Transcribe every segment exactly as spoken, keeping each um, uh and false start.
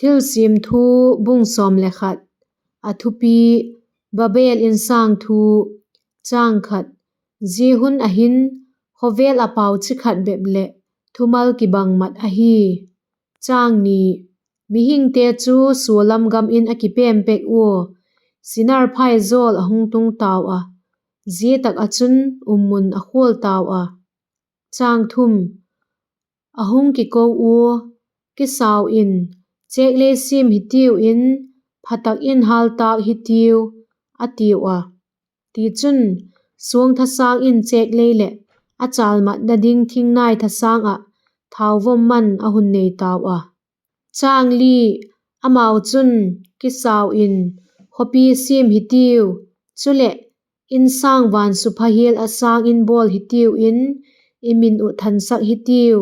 Thilsiam Thu, bung sawm le khat. A thupi: Babel insâng thu. Chang khat. Zia hun ah hin khawvel ah pau chi khat bep leh thumal kibang mat ahi. Chang ni. Mihingte chu sua lam gam in a kipem pek ua, Sinar phaizawl a hung tung tau a, zia tak ah chun ummun a khual tau a. Chang thum. A hung kiko ua, Kisau in, chêklei siam hitiu in, pha tak in hâltâk hitiu, a tiu a. Tichun, suang thasâng in chêklei leh a châlmatna ding thingnai thasâng ah thau vom man a hun nei tau a. Chang li. Amau chun, Kisau in, khawpi siam hitiu, chuleh, insâng van supha hial ah sâng in bawl hitiu in, i min uh thansak hitiu,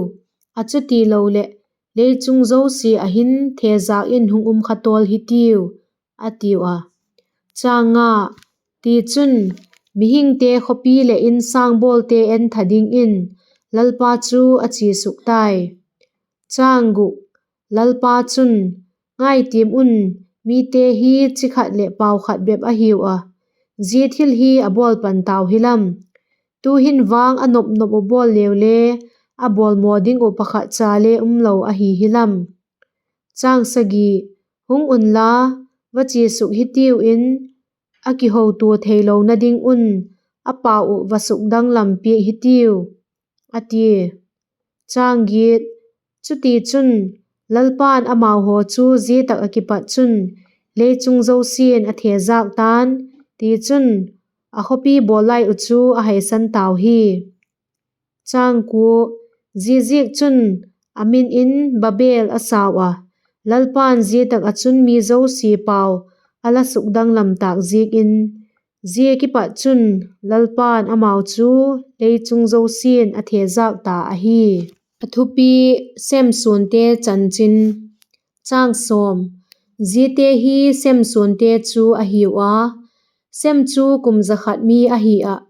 a chutiloleh, lei chung zosia ah hin thezâk in hung um kha tawl hitiu, a tiu a. Chang nga. Tichun, mihingte khawpi leh insâng bawlte entha dingin Lalpa chu a chia suk tai. Chang guk. Lalpa chun, Ngaitiam un, mite hi chi khat leh pau khat bep ahiu a, zia thil hi a bawl pan tau hilam. Tu'hin vang a nop nop uh bawl leu le, a bawlmaw ding uh pakhat cha le um lo ahi hilam. Chang sagi. Hung unla, va chia suk hitiu in, a kihotua theilona ding un, a pau uh va sukdanglam piak hitiu, a tia. Chang giat. Chutichun, Lalpa'n amau haw chu zia tak ah kipat chun lei chung zosia'n a thezâk ta'n; tichun, a khawpi bawl lai uh chu a haisan tau hi. Chang kua. Ziaziakchun, a min in Babel a sau a, Lalpa'n zia tak ah chun mi zosia pau a la sukdanglam tâk ziak in. Zia kipat chun, Lalpa'n amau chu lei chung zosia'n a thezâk ta ahi. A thupi: Sem suante chanchin. Chang sawm. Ziate hi Sem suante chu ahiu a, Sem chu kum za khat mi ahi ah,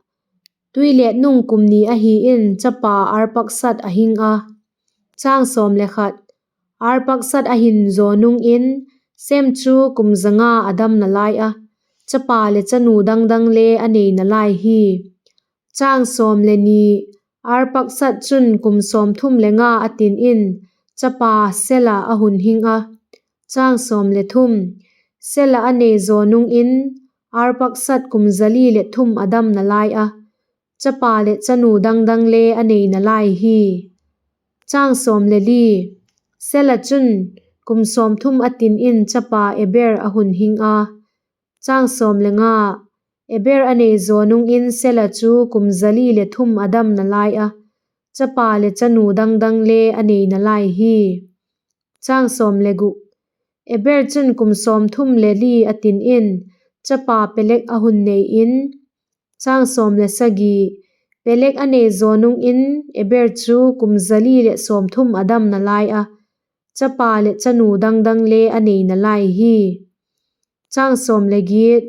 tuiletnung kum ni ahi in chapa Arpaksat a hing a. Chang sawm le khat. Arpaksat a hin zaw nung in, Sem chu kum za nga a dam nalai a, chapa leh chanu dang dang le a nei nalai hi. Chang sawm le ni. Arpaksat chun kum sawmthum le nga a tin in, chapa Sela a hun hing a. Chang sawm le thum. Sela a nei zaw nung in, Arpaksat kum za li leh thum a dam nalai a, chapa leh chanu dang dang le a nei nalai hi. Chang sawm le li. Sela chun kum sawmthum a tin in chapa Eber a hun hing a. Chang sawm le nga. Eber a nei zaw nung in Sela chu kum za li leh thum a dam nalai a, chapa leh chanu dang dang le a nei nalai hi. Chang sawm le guk. Eber chun kum sawmthum le li a tin in, chapa Peleg a hun nei in. Chang sawm le sagi. Peleg a nei zaw nung in, Eber chu kum za li leh sawmthum a dam nalai a, chapa leh chanu dang dang le a nei nalai hi. Chang sawm le giat.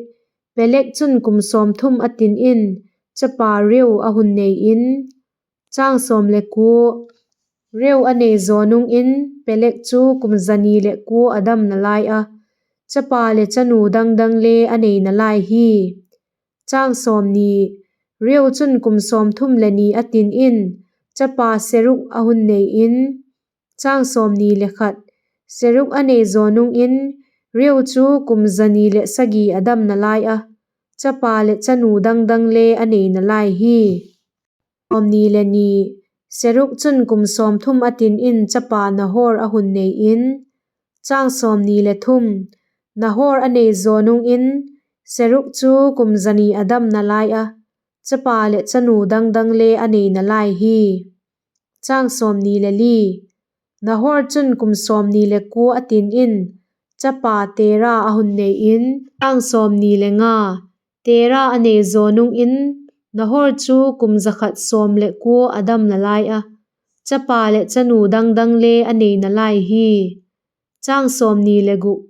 Peleg chun kum sawmthum a tin in, chapa Reu a hun nei in. Chang sawm le kua. Reu a nei zaw nung in, Peleg chu kum za ni leh kua a dam nalai a, chapa leh chanu dang dang le a nei nalai hi. Chang sawmni. Reu chun kum sawmthum le ni a tin in, chapa Seruk a hun nei in. Chang sawmni le khat. Seruk a nei zaw nung in, Reu chu kum za ni leh sagi a dam nalai a, chapa leh chanu dang dang le a nei nalai hi. Sawmni le ni. Seruk chun kum sawmthum a tin in chapa Nahor a hun nei in. Chang sawmni le thum. Nahor a nei zaw nung in, Seruk chu kum za ni a dam nalai a, chapa leh chanu dang dang le a nei nalai hi. Chang sawmni le li. Nahor chun kum sawmni le kua a tin in, chapa Tera a hun nei in. Chang sawmni le nga. Tera a nei zaw nung in, Nahor chu kum za khat sawm leh kua a dam nalai a, chapa leh chanu dang dang le a nei nalai hi. Chang sawmni le guk.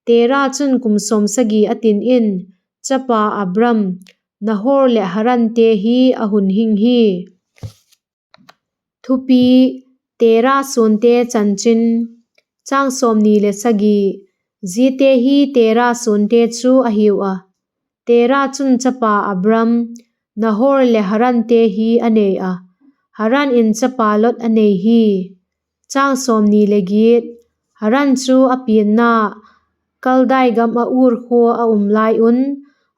Tera chun kum sawmsagi a tin in, chapa Abram, Nahor leh Harante hi a hun hing hi. Thupi: Tera suante chanchin. Chang sawmni le sagi. Ziate hi Tera suante chu a hiu a. Tera chun chapa Abram, Nahor leh Harante hi a nei a, Haran in chapa Lot a nei hi. Chang sawmni le giat. Haran chu a pianna Kaldai gam ah Ur khua a um lai un,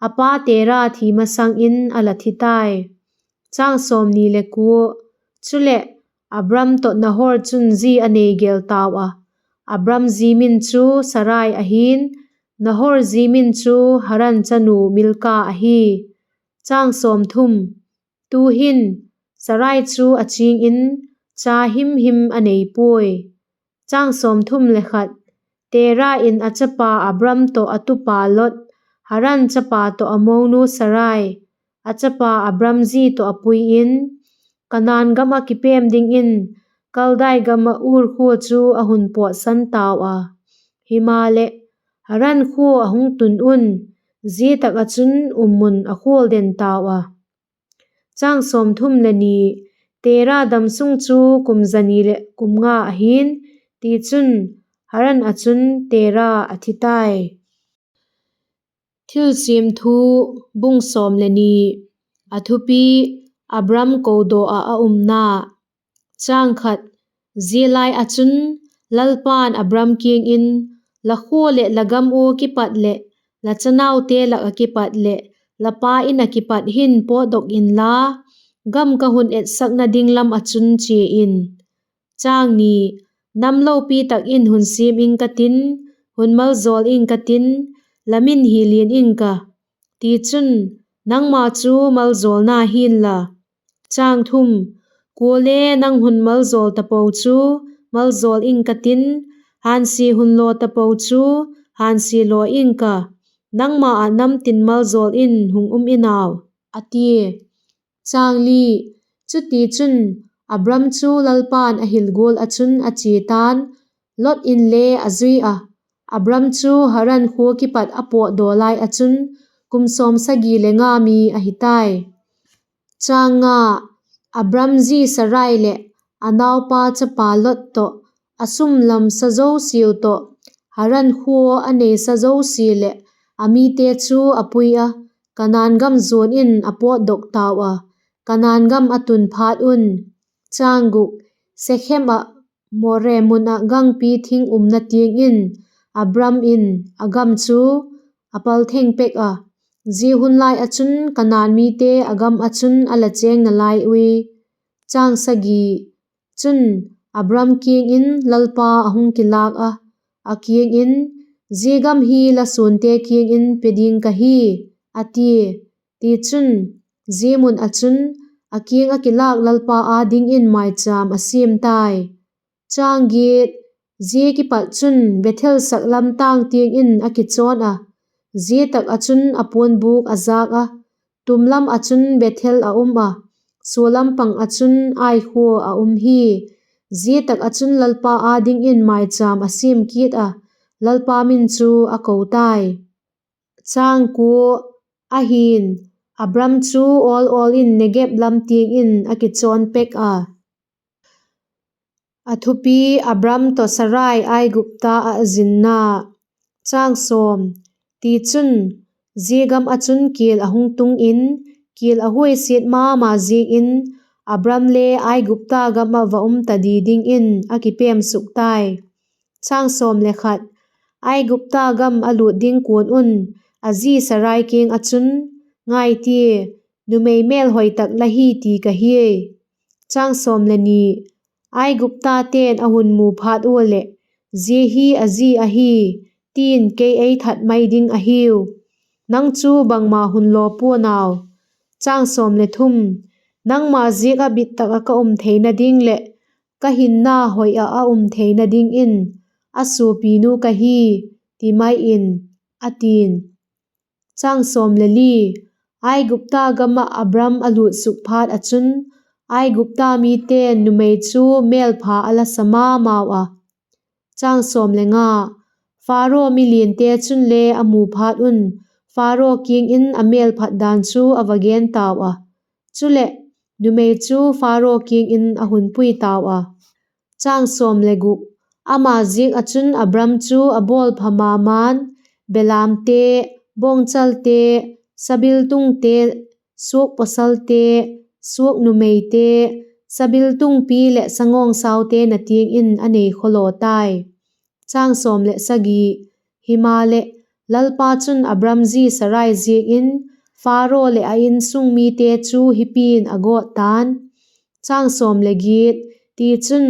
a pa Tera thi masang in a la thi tai. Chang sawmni le kua. Chuleh, Abram tawh Nahor chun zi a nei gêl tau a. Abram zi min chu Sarai ahi'n, Nahor zi min chu Haran chanu Milka ahi. Chang sawmthum. Tu'hin, Sarai chu a ching in, cha him him a nei puai. Chang sawmthum le khat. Tera in a chapa Abram tawh a tupa Lot, Haran chapa tawh a monu Sarai, a chapa Abram zi tawh a pui in, Kanaan gam ah kipêm dingin Kaldai gam ah Ur khua chu a hun pawtsan tau a. Himaleh, Haran khua a hung tun un, zia tak ah chun um mun a khual den tau a. Chang sawmthum le ni. Tera damsung chu kum zani leh kum nga ahi'n; tichun, Haran ah chun Tera a thi tai. Thilsiam Thu, bung sawm le ni. A thupi: Abram kodaw ah a umna. Chang khat. Zia lai ah chun Lalpa'n Abram kiang in, La khua leh la gam ua kipat leh, la chanaute lak ah kipat leh, la pa In ah kipat hin pawtdok inla, gam ka hun etsakna ding lam ah chun chia in. Chang ni. Nam lopi tak in hun siam ing ka tin, hun maljawl ing ka tin, la min hi lian ing ka; tichun, nangma chu maljawlna hi'n la. Chang thum. Kuale nang hun maljawl tapo chu maljawl ing ka tin, hânsia hun law tapo chu hânsia law ing ka; nangma ah nam tin maljawl in hung um in au, a tia. Chang li. Chutichun, Abram chu Lalpa'n a hil gual ah chun a chia ta'n, Lot inle a zui a. Abram chu Haran khua kipat a pawtdaw lai ah chun kum sawmsagi le nga mi ahi tai. Chang nga. Abram zi Sarai leh a naupa chapa Lot tawh, a sum lam sa zosiau tawh, Haran khua a neisa zosia leh a mite chu a pui a, Kanaan gam zuan in a pawtdok tau a. Kanaan gam a tun phat un, chang guk, Sekhem ah, More mun ah gangpi thing umna tiang in, Abram in a gam chu a paltheng pek a, zia hun lai ah chun Kanaan mite a gam ah chun a la chêng nalai ui. Chang sagi. Chun, Abram kiang in Lalpa a hung kilâk a, a kiang in, Zia gam hi la suante kiang in pe ding ka hi, a tia. Tichun, zia mun ah chun a kiang ah kilâk Lalpa â dingin maichâm a siam tai. Chang giat. Zia kipat chun Bethel sak lam tâng tiang in a kichawn a, zia tak ah chun a puanbûk a jâk a, tum lam ah chun Bethel a um a, sua lam pang ah chun Ai khua a um hi. Zia tak ah chun Lalpa â dingin maichâm a siam kit a, Lalpa min chu a ko tai. Chang kua. Ahi'n, Abram chu awl awl in Negeb lam tiang in a kichawn pek a. A thupi: Abram tawh Sarai Aigupta ah zinna. Chang sawm. Tichun, zia gam ah chun kial a hung tung in, kial a huaisiat ma ma ziak in, Abram le Aigupta gam ah va um ta di dingin a kipêm suk tai. Chang sawm le khat. Aigupta gam a lût ding kuan un, a zi Sarai kiang ah chun, Ngai tia, numei mêlhoi tak la hi ti ka hiai. Chang sawm le ni. Aiguptate'n a hun mu phat ua leh, Zia hi a zi ahi, ti'n kei ei that mai ding ahiu; nang chu bangma hun law pua'n au. Chang sawm le thum. Nangma ziak ah bit tak ah ka um theina ding leh ka hinna hoi ah a um theina dingin a suapinu ka hi, ti mai in, a ti'n. Chang sawm le li. Aigupta gam ah Abram a lût suk phat ah chun, Aigupta mite'n numei chu mêlpha a la sa ma mau a. Chang sawm le nga. Pharaoh miliante chunle a mu phat un, Pharaoh kiang in a mêlphat dan chu a va gen tau a; chuleh, numei chu Pharaoh kiang in a hun pui tau a. Chang sawm le guk. Ama ziak ah chun Abram chu a bawl pha ma ma'n, belamte, bawngchalte, sabiltungte, suak pawsalte, suak numeite, sabiltungpi leh sangawngsaute na tiang in a nei khawlaw tai. Himaleh, Lalpa chun Abram zi Sarai ziakin Pharaoh leh a insung mite chu hipi'n a gawt ta'n. Tichun,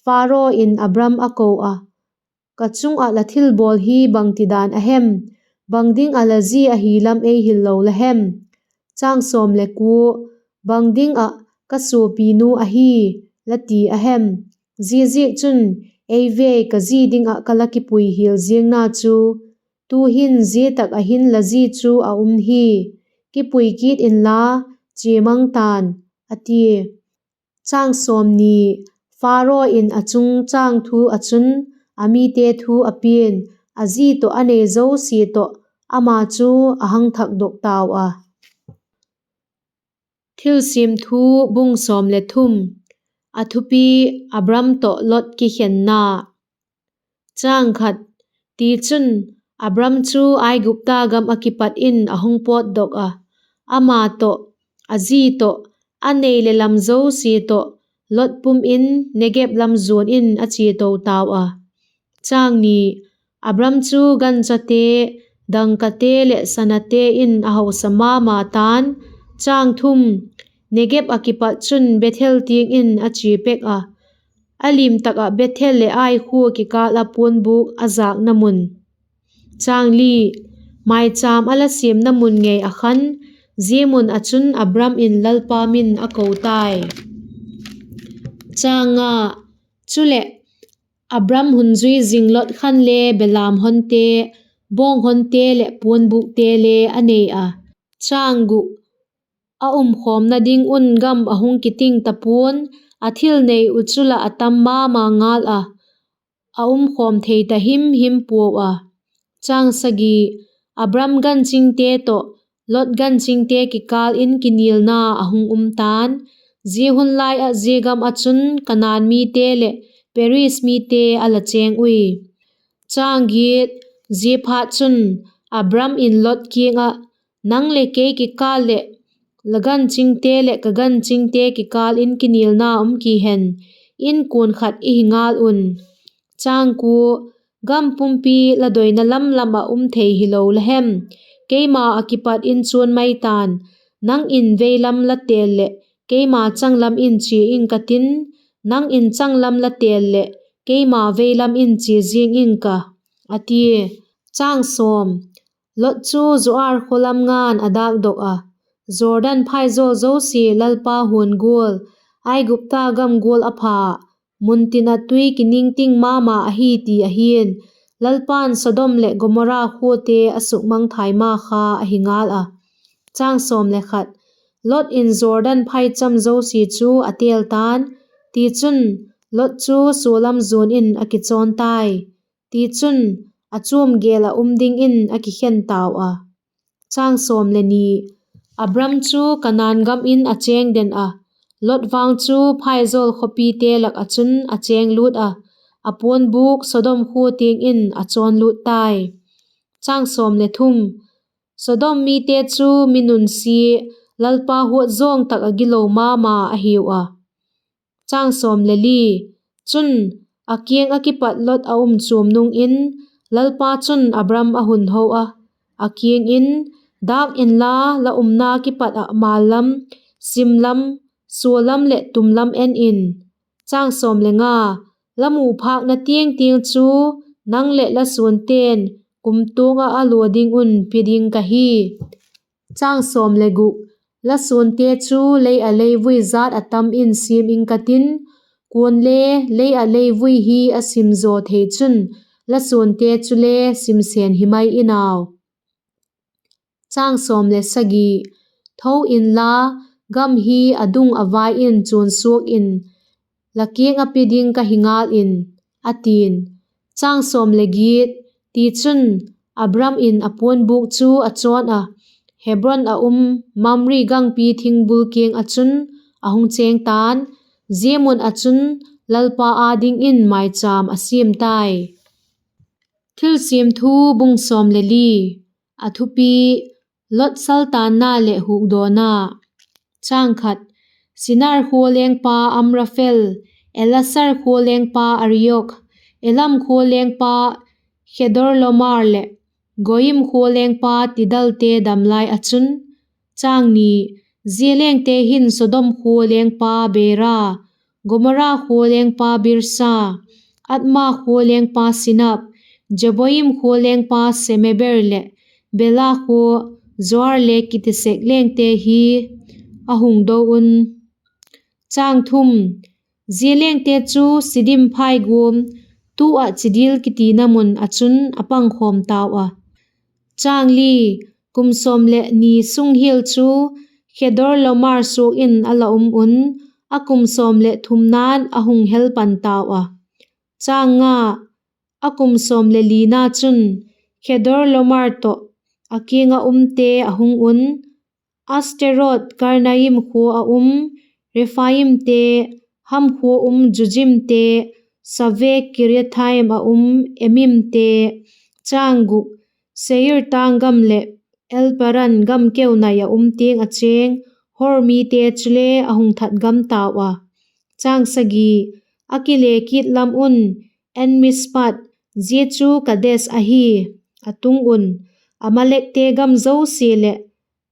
Pharaoh in Abram a ko ah, Ka chung ah la thilbawl hi bangtidan a hem? Bang ding ah la zi ahi lam ei hil lo la hem? Bang ding ah, ‘Ka suapinu ahi,’ la ti a hem? Ziaziakchun, ei ve, ka zi ding ah ka la kipui hial ziangna chu; tu'hin zia tak ah hin la zi chu a um hi; kipui kit inla, chia mang ta'n, a tia. Pharaoh in a chungchâng thu ah chun a mite thu a pia'n, a zi tawh a nei zosia tawh ama chu a hang thakdok tau a. Thilsiam Thu, bung sawm le thum. A thupi: Abram tawh Lot kikhenna. Tichun, Abram chu Aigupta gam ah kipat in a hung pawtdok ah, ama tawh, a zi tawh, a nei leh lam zosia tawh, Lot pum in Negeb lam zuan in a chia to tau a. Abram chu ganchate, dangkate leh sanate in a hausa ma ma ta'n. Negeb ah kipat chun Bethel tiang in a chia pek ah, a lim tak ah Bethel leh Ai khua kikâl ah puanbûk a zâkna mun, mâichâm a la siamna mun ngei ah khan, zia mun ah chun Abram in Lalpa min a ko tai. Chuleh, Abram hun zui zing Lot khan le belam honte, bawng honte leh puanbûkte le a nei a. A umkhawmna ding un gam a hung kiting ta pua'n, a thil nei uh chu lah a tam ma ma ngâl ah, a umkhawm thei ta him him puau a. Abram ganchingte tawh Lot ganchingte kikâl in kinialna a hung um ta'n; zia hun lai ah zia gam ah chun Kanaan mite leh Periz mite a la chêng ui. Ziaphatchun, Abram in Lot kiang ah, Nang leh kei kikâl leh la ganchingte leh ka ganchingte kikâl in kinialna um ki hen; inkuan khat i hi ngâl un. Gam pumpi la doina lam lam ah um thei hilo la hem? Keima ah kipat in chuan mai ta'n; nang in veilam la têl leh keima changlam in chia ing ka tin, nang in changlam la têl leh keima veilam in chia ziang ing ka, a tia. Lot chu Zoar khua lam nga'n a dâkdok ah, Jordan phaizawl zosia Lalpa huan gual, Aigupta gam gual a pha, muntin ah tui kiningting ma ma ahi ti ahi'n, Lalpa'n Sodom leh Gomorra khuate a sukmangthai ma kha ahi ngâl a. Lot in Jordan phaicham zosia chu a têl ta'n; tichun, Lot chu sualam zuan in a kichawn tai; tichun, a chuam gêl ah um dingin a kikhen tau a. Abram chu Kanaan gam in a chêng den ah, Lot vang chu phaizawl khawpite lak ah chun a chêng lût ah, a puanbûk Sodom khua tiang in a chawn lût tai. Sodom mite chu mi nunsia, Lalpa huat zawng tak ah gilo ma ma a hiu a. Chun, a kiang ah kipat Lot a um chuam nung in, Lalpa chun Abram a hun ho a, a kiang in, Dâk inla, la umna kipat ah mâl lam, sim lam, sua lam leh tum lam en in. La mu phâkna tiang tiang chu nang leh la suante'n kumtuang ah a lua ding un pia ding ka hi. La suante chu lei ah leivui jat a tam in siam ing ka tin, kuale lei ah leivui hi a sim zaw thei chun, la suante chule sim sên hi mai in au. Tho inla, gam hi a dung a vai in chuan suak in, la kiang ah pia ding ka hi ngâl in, a ti'n. Tichun, Abram in a puanbûk chu a chawn ah, Hebron ah um Mamre gangpi thingbul kiang ah chun a hung chêng ta'n; zia mun ah chun Lalpa â dingin mâichâm a siam tai. Thilsiam Thu bung sawm le li. A thupi: Lot saltanna leh hukdawna. Sinar khua lengpa Amrafel, Elasar khua lengpa Ariok, Elam khua lengpa Khedorlomar leh Goim khua lengpa Tidalte dam lai ah chun, chang ni, zia lengte hin Sodom khua lengpa Bera, Gomora khua lengpa Birsa, Adma khua lengpa Sinab, Jeboim khua lengpa Semeber leh Bela khua Zoar le kiti sek lengte hi a hung do un. Zia lengte chu Sidim phaiguam, tu ah Chidil kitina mun ah chun a pangkhawm tau a. Kum sawm leh ni sung hial chu Khedorlomar suak in a la um un, a kum sawm leh thumna'n a hung hel pan tau a. A kum sawm le lina chun Khedorlomar tawh a kiang ah umte a hung un, Asteroth-karnaim khua ah um Rephaimte, Ham khua um Jujimte, Save-kiriathaim ah um Emimte, Seir tâng gam leh El-paran gam keu nai ah um tiang ah chêng Hor mite chule a hung that gam tau a. A kile kit lam un En-mispat, zia chu Kades ahi, a tung un, Amalekte gam zosia leh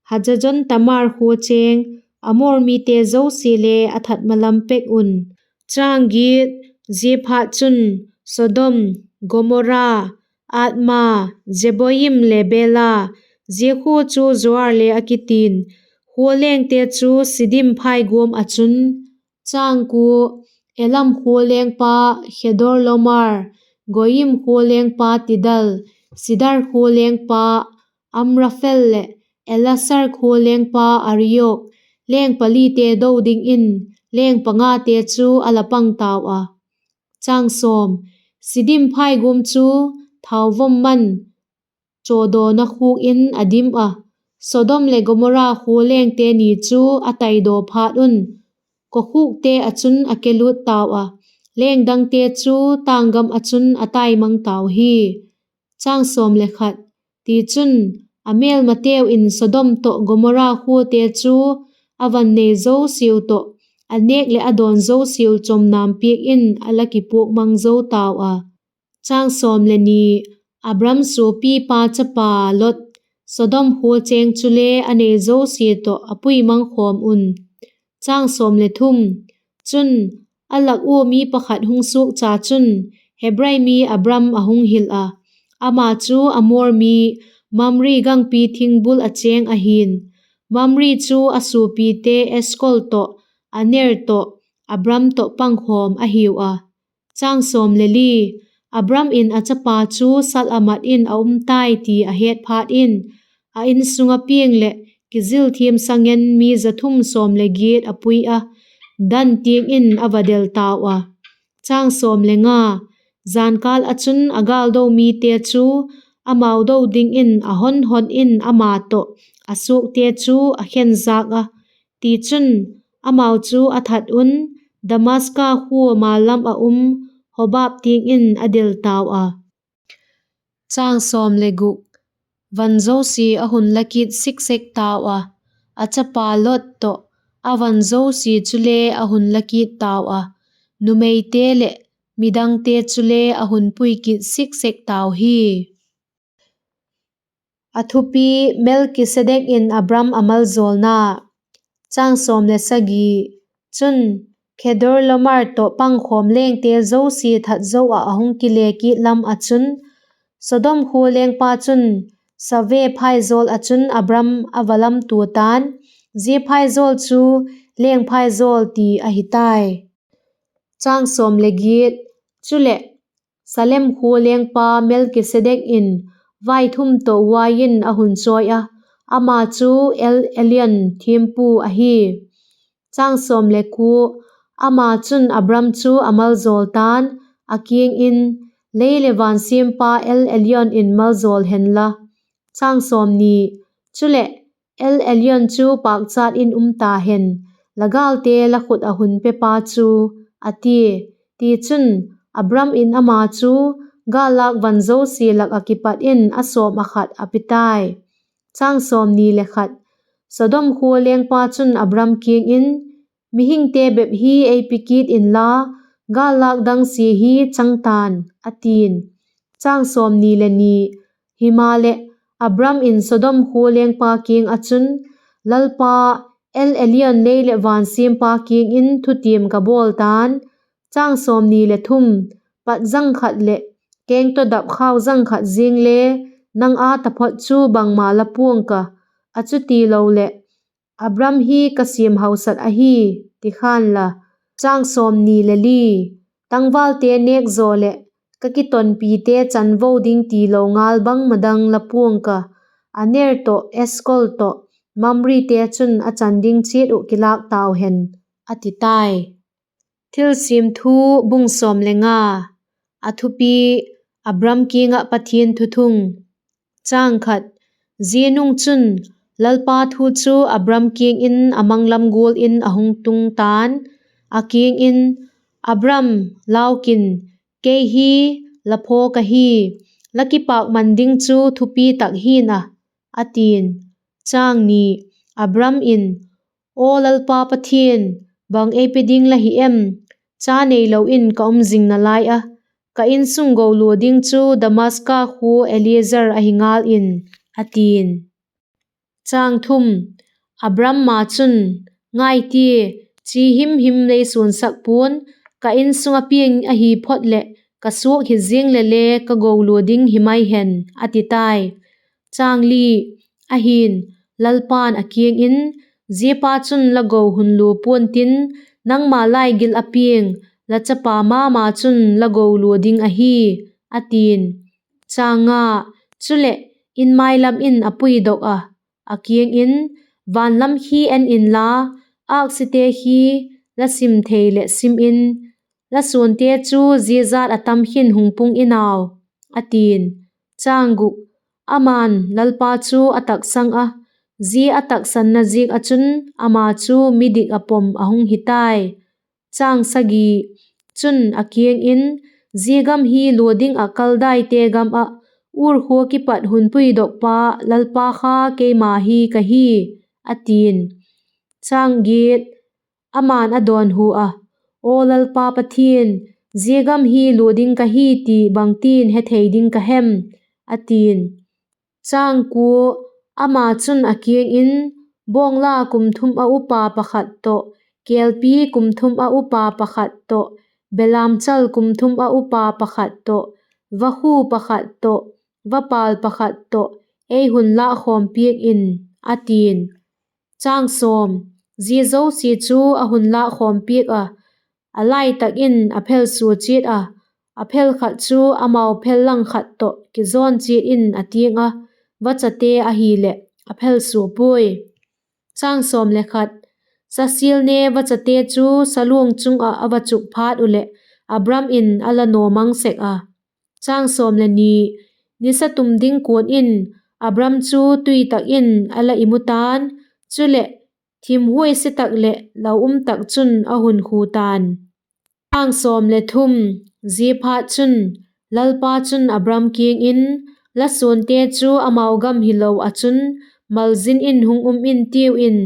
Hajajon-tamar khua chêng Amor mite zosia le a that malam pek un. Ziaphatchun, Sodom, Gomora, Adma, Jeboim le Bela, zia khua chu Zoar le a kiti'n, khua lengte chu Sidim phaiguam ah chun, Elam khua lengpa Khedorlomar, Goim khua lengpa Tidal, Sidar khua lengpa Amrafel leh Elasar khua lengpa Ariok, leng palite do dingin leng pangate chu a la pang tau a. Sidim phaiguam chu thauvom man chawdawna khûk in a dim a, Sodom leh Gomora khua lengte ni chu a taidaw phat un, kawkhûkte ah chun a kelût tau a, leng dangte chu tâng gam ah chun a taimang tau hi. Tichun, a mêlmateu in Sodom tawh Gomora khuate chu a van nei zosiau tawh, a nêk leh a dawn zosiau chomnam piak in a la kipuak mang zo tau a. Abram suapipa chapa Lot, Sodom khua chêng chule a nei zosia tawh a pui mang khawm un. Chun, a lak ua mi pakhat hung suakcha chun, Hebrai mi Abram a hung hil a, ama chu Amor mi Mamri gangpi thingbul ah chêng ahi'n; Mamri chu a suapite Eskol tawh, Aner tawh, Abram tawh pangkhawm a hiu a. Abram in a chapa chu sal a mat in a um tai ti a het phat in, a insung ah piang leh kizil thiam sangen mi za thum sawm le giat a pui a, Dan tiang in a va del tau a. Jankâl ah chun a gâldo mite chu amau do dingin a hon hon in ama tawh a suakte chu a khen zâk a; tichun, amau chu a that un, Damaska khua mal lam ah um Hobab tiang in a del tau a. Van zosia a hun la kit sik sek tau a, a chapa Lot tawh a van zosia chule a hun la kit tau a, numeite leh midangte chule a hun pui kit sik sek tau hi. A thupi: Melkisedek in Abram a maljawlna. Chun, Khedorlaomer tawh pangkhawm lengte zosia that zo ah a hung kile kit lam ah chun, Sodom khua lengpa chun Save phaijawl ah chun Abram a va lamtua ta'n; zia phaijawl chu Leng phaijawl ti ahi tai. Chuleh, Salem khua lengpa Melkisedek in vaithum tawh uain a hun chawi a, ama chu El Elyon thiampu ahi. Ama chun Abram chu a maljawl ta'n, a kiang in, Lei leh van siampa El Elyon in maljawl hen la, chuleh, El Elyon chu pâkchat in um ta hen, la gâlte la khut ah hun pepa chu, a tia. Tichun, Abram in ama chu gâllâk van zosia lak ah kipat in a sawm ah khat a pi tai. Sawmni le khat, Sodom khua lengpa chun Abram kiang in, Mihingte bep hi ei pi kit inla, gâllâk dang sia hi chang ta'n, a ti'n. Sawmni le ni, Himaleh, Abram in Sodom khua lengpa kiang ah chun, Lalpa, El Elyon lei leh van siampa kiang in thutiam ka bawl ta'n, sawmni le thum, pat zang khat leh kengtaw dap khau zang khat ziang le nang â taphot chu bangma la pua'ng ka, a chutiloleh, Abram hi ka siam hausat ahi, ti khan la. Sawmni le li, tangvalte nêk zaw leh ka kitonpite chanvo ding tilo ngal bangma dang la pua'ng ka, Aner tawh Eskol tawh Mamrete chun a chan ding chiat uh kilâk tau hen, a ti tai. Thilsiam Thu, bung sawm le nga. A thupi: Abram kiang ah Pathian thuthung. Zia nung chun, Lalpa thu chu Abram kiang in a mang lam gual in a hung tung ta'n, a kiang in, Abram, lau kin, kei hi la phaw ka hi, la kipakman ding chu thupi tak hi'n a, a ti'n. Abram in, Aw Lalpa Pathian, bang ei pe ding la hi em? Cha neilo in ka um zing nalai a, ka insung go lua ding chu Damaska khua Eliezer ahi ngal in, a ti'n. Abram ma chun, Ngai tia, chi himhim lei suansak pua'n, ka insung ah piang ahi phot leh ka suak hi ziang leh le ka go lua ding hi mai hen, a ti tai. Ahi'n, Lalpa'n a kiang in, Ziapa chun la go hun lua pua'n tin, nangma laigil ah piang la chapa ma ma chun la go lua ding ahi, a ti'n. Chuleh, in mai lam in a puidok ah, a kiang in, Van lam hi en inla, âksite hi la sim thei leh sim in, la suante chu zia jat ah tam khin hung pung in au, a ti'n. Ama'n Lalpa chu a taksang ah, zia a taksanna ziak ah chun ama chu midik ah pom a hung hi tai. Chun, a kiang in, Zia gam hi lua ding ah Kaldaite gam ah, Ur khua kipat hun puidokpa Lalpa kha keima hi ka hi, a ti'n. Ama'n a dawnhu ah, Aw Lalpa Pathian, zia gam hi lua ding ka hi ti bangti'n hethei ding ka hem? a ti'n. Ama chun a kiang in, Bawngla kum thum ah upa pakhat tawh, kêlpi kum thum ah upa pakhat tawh, belamchal kum thum ah upa pakhat tawh, vakhu pakhat tawh, vapal pakhat tawh, ei hun lâk khawm piak in, a ti'n. Zia zosia chu a hun lâk khawm piak ah, a lai tak in a phelsua chiat ah, a phel khat chu amau phel lang khat tawh kizawn chiat in a tiang ah, vachate ahileh a phelsua puai. Sasial ne vachate chu saluang chung ah a va chuk phat uleh, Abram in a la naw mang sek a. Nisa tum ding kuan in Abram chu tui tak in a la imu ta'n; chuleh, thim huaise tak leh lau um tak chun a hun khu ta'n. Ziaphatchun, Lalpa chun Abram kiang in, La suante chu amau gam hilo ah chun malzin in hung um intiu in,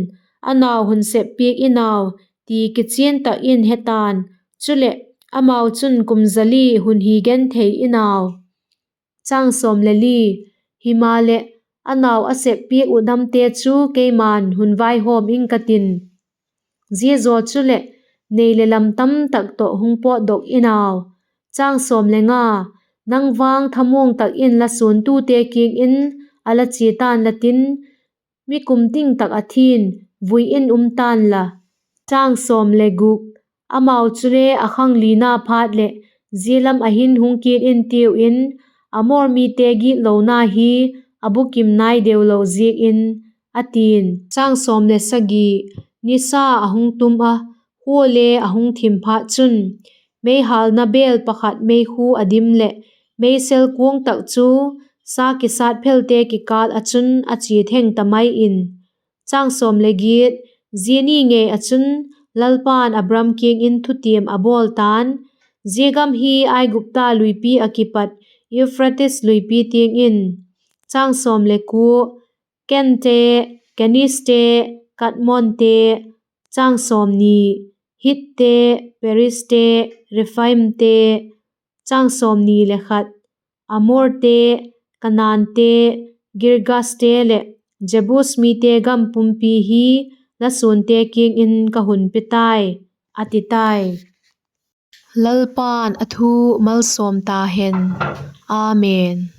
a nau hun sep piak in au, ti kichian tak in he ta'n; chuleh, amau chun kum za li hun hi genthei in au. Himaleh, a nau a sep piak uh damte chu keima'n hun vaihawm ing ka tin; zia zaw chuleh, nei le lam tam tak tawh hung pawtdok in au. Nang vang thamuang tak in la suantute kiang in a la chia ta'n la tin, mi kum ting tak ah thi'n vui in um ta'n la. Amau chule a khang lina phat leh zia lam ah hin hung kit intiu in, Amor mite gitlona hi a bukim nai deu lo ziak in, a ti'n. Nisa a hung tum ah, khua le a hung thim phat chun, meihâlna bêl pakhat meikhu a dim leh meisel kuang tak chu sa kisât phelte kikâl ah chun a chia theng ta mai in. Zia ni ngei ah chun Lalpa'n Abram kiang in thutiam a bawl ta'n; Zia gam hi Aigupta luipi ah kipat Euphrates luipi tiang in, chang sawm le kua, Kente, Kenizte, Kadmonte, chang sawmni, Hitte, Perizte, Rephaimte, chang sawmni le khat, Amorte, Kanaante, Girgaste leh Jebus mite gam pumpi hi la suante kiang in ka hun pe tai, a ti tai. Lalpa'n a thu malsawm ta hen. Amen.